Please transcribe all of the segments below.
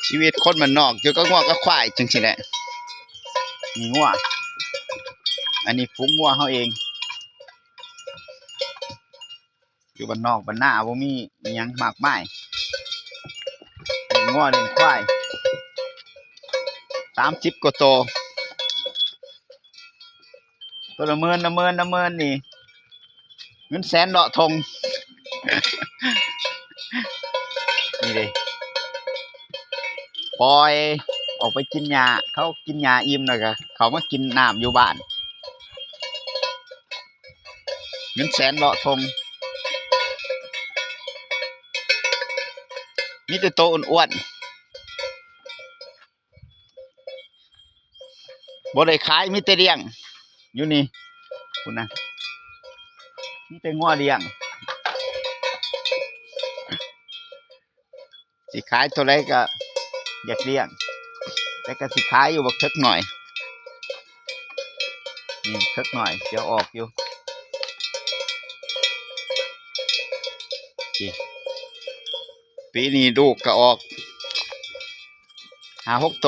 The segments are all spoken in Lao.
ຊີວິດຄົນບ້ານນອກຢູ່ກັບງົວກັບຄວາຍຈັ່ງຊີ້ແຫຼະ. ນີ້ງົວ ອັນນີ້ຝູງງົວເຮົາເອງ. ຢູ່ບ້ານນອກບ້ານນາບໍ່ມີອີ່ຫຍັງມາກມາຍ ລ້ຽງງົວລ້ຽງຄວາຍ ສາມສິບກວ່າໂຕ ໂຕລະໝື່ນ ລະໝື່ນ ລະໝື່ນນີ້ ເງິນແສນເລາະທົ່ງ. ນີ້ເດ້ ປ່ອຍອອກໄປກິນຫຍ້າ ເຂົາກິນຫຍ້າອີ່ມແລ້ວກໍເຂົ້າມາກິນນ້ຳຢູ່ບ້ານ. ເງິນແສນເລາະທົ່ງ ມີແຕ່ໂຕອ້ວນໆ ບໍ່ໄດ້ຂາຍ ມີແຕ່ລ້ຽງຢູ່ນີ້ ພຸ້ນນະ ມີແຕ່ງົວລ້ຽງ. ຊິຂາຍເທົ່າໃດກໍຢາກລ້ຽງ ແຕ່ກໍຊິຂາຍຢູ່ ບັກເຖິກໜ້ອຍ ນີ້ເຖິກໜ້ອຍ ຊິເອົາອອກຢູ່. ນີ້ ປີນີ້ລູກກໍອອກຫ້າຫົກໂຕ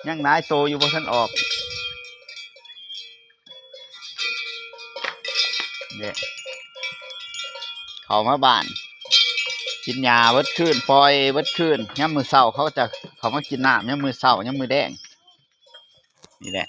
ຍັງຫຼາຍໂຕຢູ່ບໍ່ທັນອອກ. ເດ້ ເຂົ້າມາບ້ານ ກິນຫຍ້າເບິດຄືນ ປ່ອຍເບິດຄືນ. ຍາມມື້ເຊົ້າເຂົາຈະເຂົ້າມາກິນນ້ຳ ຍາມມື້ເຊົ້າ ຍາມມື້ແລງ ນີ້ແຫຼະ.